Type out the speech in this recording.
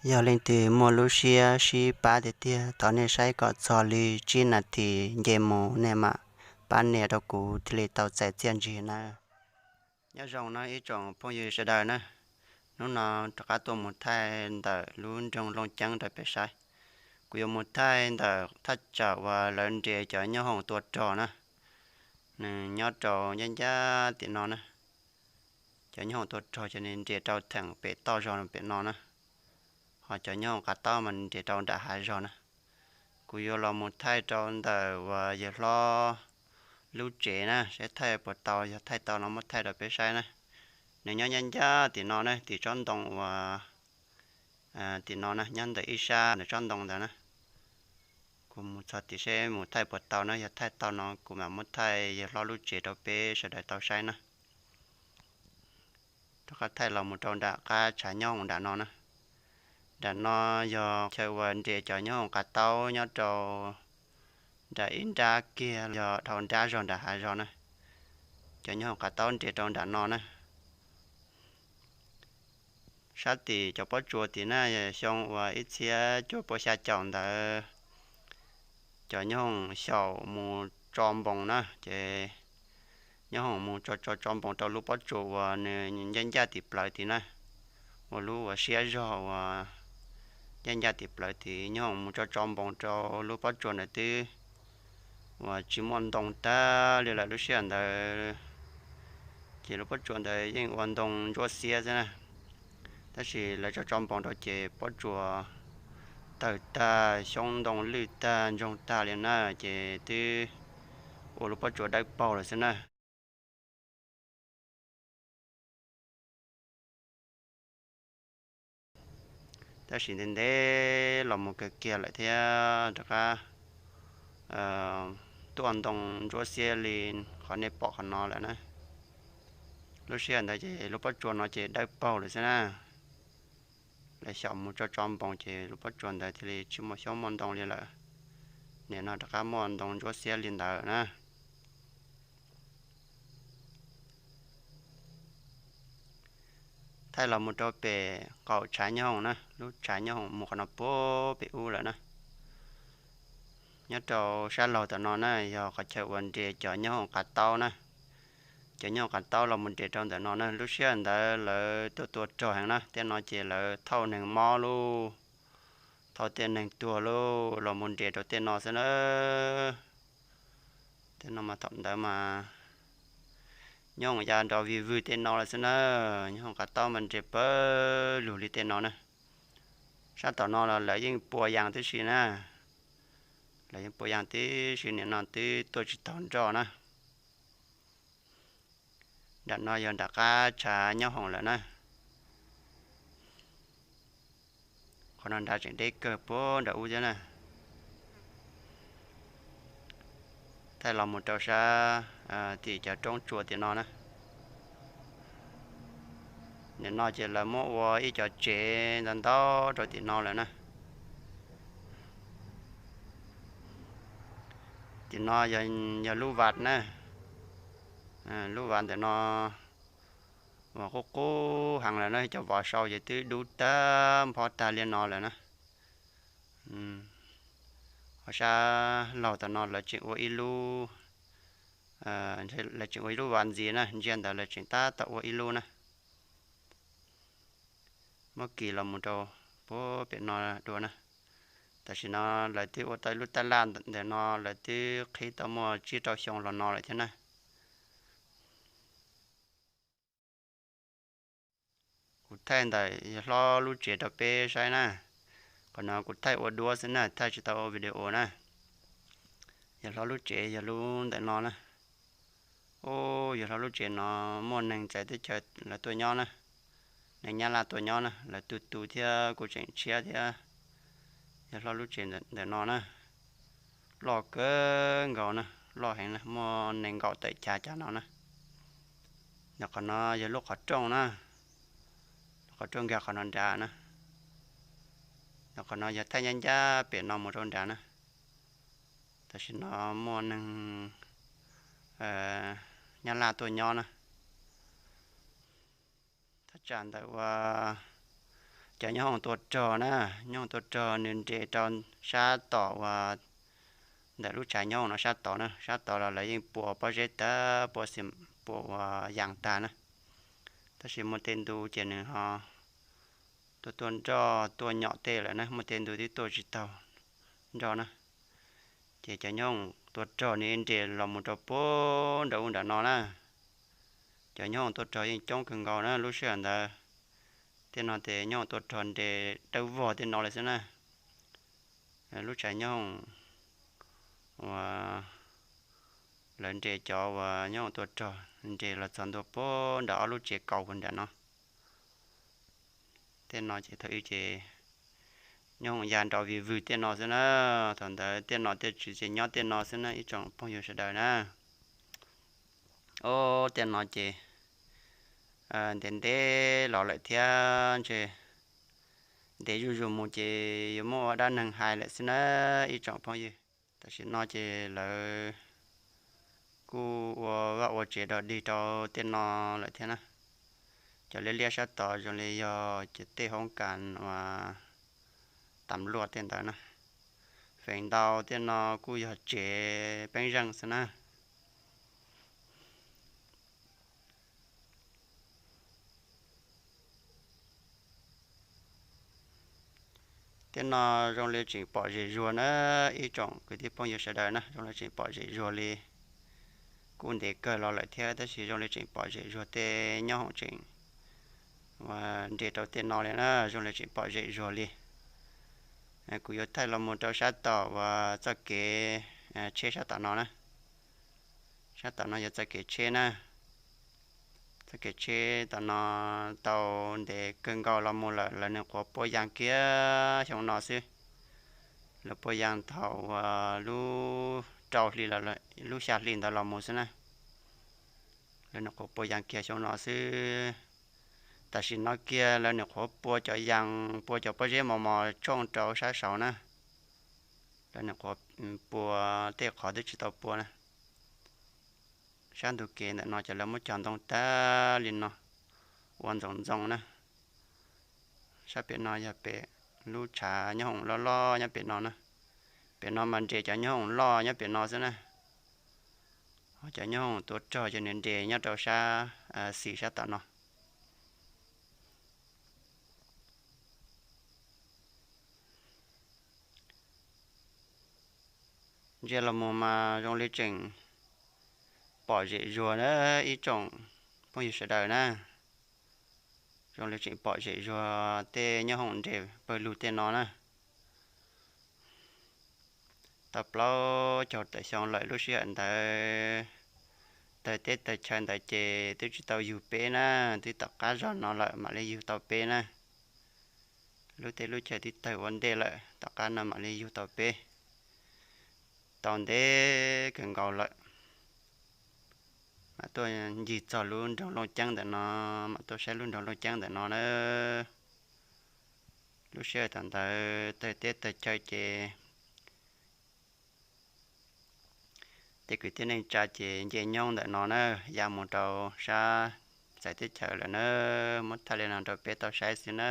Yog leej twg muaj lub siab sib pab tiag tiag, thov nej saib kom txog li tsib nas this nce mus nej mam pab nias rau kuv thiaj li tau txais txiaj ntsig nawb. Nyob zoo nawb ib tsoom phooj ywg sawv daws na, hnub no rov qab tuaj mus thaij ntawm lub nroog Looj Ceeb rau peb saib. Kuv yuav mus thaij ntawm thaj tsam uas lawv nres cov nyoob hoom tua rog na, nws nyob rau ncaj ncaj tim no na. Cov nyoob hoom tua rog ces nws nres rau theem pem toj zog pem no na, ho cov nyoob hoom qav taub mas nres rau nram hav zog na. Kuv yuav los mus thaij rau ntawm uas yawg hlob lub tsev na, saib thaij puas tau, yog thaij tau no muab thaij rau peb saib na. Nws nyob ncaj ncaj tim no na, tim tsob ntoo uas tim no na, nyob ntawm ib sab ntawm tsob ntoo ntawd na. Kuv mus txog tim seb mus thaij puas tau na, yog thaij tau no kuv mam muab thaij yawg hlob lub tsev rau peb sawv daws tau saib na. Rov qab thaij los mus rau nram qab tshav nyoob hoom nram no na. Nram no yog chaw uas nres cov nyoob hoom qav taub nyob rau nram ib nrab kiag yog dhau nrab zog nram hav zog na. Cov nyoob hoom qav taub nres rau nram no na. Sab tim cov pob tsuas tim na, xyoo uas ib txhiab cuaj pua xya caum ntawd, cov nyoob hoom xyaum mus tso npoos na, ces nyoob hoom mus tso tso tso npoos rau lub pob tsuas uas nws ncaj ncaj tim plawv tim na, ua lub uas siab zog uas ncaj ncaj tim plawv tim, nyoob hoom mus tso tso npoos rau lub pob tsuas ntawd twb uas tsis muaj ntoo tag li lawm lub sij hawm ntawd, ces lub pob tsuas ntawd yeej ua ntoo ntsuab xiab xwb na. Tab sis lawv tso tso npoos rau ces pob tsuas tawg tag, xyoob ntoo lwj tag ntsoog tag li na, ces twb ua lub pob tsuas dawb paug lawm xwb na. Tab sis ntev ntev los mus kawg kiag lawm thiab rov qab tuaj ntoo ntsuab xiab li qhov nej pom qhov no lawm na. Lub sij hawm ntawd ces lub pob tsuas no ces dawb paug lawm xwb na. Lawv xyaum mus tso tso npoos ces lub pob tsuas ntawd thiaj li tsis muaj xyoob muaj ntoo li lawm. Nim no rov qab muaj ntoo ntsuab xiab li ntawd na. Thaij los mus rau pem qaum tshav nyoob hoom na, lub tshav nyoob hoom mus qhov no puag pem ub lawm na. Nyob rau sab laug tom no na yog qhov chaw uas nres cov nyoob hoom qav taub na. Cov nyoob hoom qav taub los mus nres rau ntawm no na, lub sij hawm ntawd lawv tuaj tua rog heev na, tej no ces lawv thauj neeg mob lauj, thauj tej neeg tuag lauj los mus nres rau tej no xwb na. Tej no mas thaum ntawd mas nyoob hoom ya nrov vig vwg tej no lawm xwb na. Nyoob hoom qav taub mas nres pawg lug li tej no na. Sab tom no los lawv yeej pua yas tib si na. Lawv yeej pua yas tib si, nim no twb tuaj tsis taug nroj na. Nram no yog nram qab tshav nyoob hoom lawm na. Qhov no nrad tseem deb kawg puag nram ub thiab na. Thaij los mus rau sab tim cov roob tsua tim no na. Nim no ces lawv muab ua ib cov tsev ntau ntau rau tim no lawm na. Tim no yog lub vas na. Lub vas ntawm no uas qub qub heev lawm na, cov vov sau ces twb dub tag nphob tag li no lawm na. Ho sab laug tom no lawv tseem ua ib lub, lawv tseem ua ib lub vas ntxiv na, ntsia ntawd lawv tseem tab tom ua ib lub na. Muab kis los mus rau puag pem no dua na. Tam sim no lawv twb ua tau ib lub taj laj ntawm no, lawv twb qhib tau muaj tsib rau xyoo los no lawm thiab na. Kuv thaij ntawm yawg hlob lub tsev rau peb saib na. Qhov no kuv thaij ua duab xwb na, thaij tsis tau ua video na. Yawg hlob lub tsev yog lub ntawm no na. Ub, yawg hlob lub tsev no muaj neeg txawv teb chaws lawv tuaj nyob na. Neeg Nyab Laj tuaj nyob na, lawv tu tu thiab kuj tseem tshiab thiab. Yawg hlob lub tsev ntawm no na, loj kawg nkaus na, loj heev na, muaj nees nkaum tawm chav cov no na. Ntawm qhov no yog lub qhov rooj na, lub qhov rooj nkag qhov no nrad na. Ntawm qhov no yog thaij ncaj ncaj pem no mus rau nrad na. Tam sim no muaj neeg Nyab Laj tuaj nyob na. Thaj tsam ntawm uas Cov nyob hoom tua rog na, nyob hoom tua rog nws nres rau sab tom uas ntawm lub tshav nyob hoom no sab tod na, sab tod los lawv yeej pua pob zeb tag, pua xim, pua uas yas tag na. Tab sis muaj tej ntu ces nws ho tuaj tuaj nroj tuaj nyom tej lawm na, muaj tej ntu twb tuaj tsis taug nroj na. Ces cov nyob hoom tua rog nws nres los mus rau puag nram ub nram no na. Cov nyob hoom tua rog yeej coob kawg nkaus na lub sij hawm ntawd. Tej no ces nyob hoom tua rog nres dawb vog tej no lawm xwb na. Lub tshav nyob hoom uas lawv nres cov uas nyob hoom tua rog nres los txog ntua puag nram ob lub tsev kaus puag nram no. Tej no ces thaum ub ces nyob hoom ya nrov vim vwg tej no xwb na. Thaum ntawd tej no tej tswv ces nyob tej no xwb na ib tsoom phooj ywg sawv daws na. Ob tej no ces ntev ntev los lawm thiab ntshe ntev zuj zus mus ces yuav muaj ua dab neeg hais lawm xwb na ib tsoom phooj ywg. Tam sim no ces lawv kuj ua vaj ua tsev dog dig rau tej no lawm thiab na. Cov liab liab sab tod zoo li yog cov tej hoob kas uas tam luaj tej ntawd na. Feem ntau tej no kuj yog tsev peeb zeej xwb na. Tej no zoo li tseem pom zem zuag na ib tsoom kwv tij phooj ywg sawv daws na, zoo li tseem pom zem zuag li. Kuj ntev kawg los lawm thiab tab sis zoo li tseem pom zem zuag tej nyob hoom tseem uas nres rau tej no li na, zoo li tseem pom zem zuag li. Kuv yuav thaij los mus rau sab tom uas txoj kev tsheb sab tom no na. Sab tom no yog txoj kev tsheb na. Txoj kev tsheb tom no tau ntev kawg nkaus los mus lawm, lawv nws qhuav pua yas kiag xyoo no xwb. Lawv pua yas thaum uas lub rau hli, lub xya hli ntawd los mus xwb na. Lawv nws qhuav pua yas kiag xyoo no xwb. Tam sim no kiag lawv nws qhuav pua cov yas, pua cov pob zeb mos mos tshooj rau sab saud na. Lawv nws qhuav pua, tej qhov twb tsis tau pua na. Sab ntug kev ntawm no ces lawv muab cog ntoo tag li no ua ntxoov ntxoo na. Sab pem no yog pem lub tshav nyob hoom loj loj nyob pem no na. Pem no mas nres cov nyob hoom loj nyob pem no xwb na. Ho cov nyob hoom tua rog ces nws nres nyob rau sab xis sab tom no. Ntsia los mus mas zoo li tseem pom zem zuag na ib tsoom phooj ywg sawv daws na. Zoo li tseem pom zem zuag tej nyob hoom nres pawg lug tej no na. Tau plaub caug tawm xyoo lawm lub sij hawm ntawd, tawg teb tawg chaw ntawd ces twb tsis tau yug peb na, twb tom qab zog no lawm mam li yug tau peb na. Lub teb lub chaw twb tawg ua ntej lawm, tom qab no mam li yug tau peb. Tau ntev kawg nkaus lawm, mam tuaj ncig txog lub nroog Looj Ceeb ntawm no, mam tuaj saib lub nroog Looj Ceeb ntawm no na. Lub sij hawm thaum ntawd tawg teb tawg chaw ces tej kwv tij neej tsa ces nce nyoob ntawm no na, ya mus rau sab txawv teb chaws lawm na. Muab thaij li no rau peb tau saib xwb na.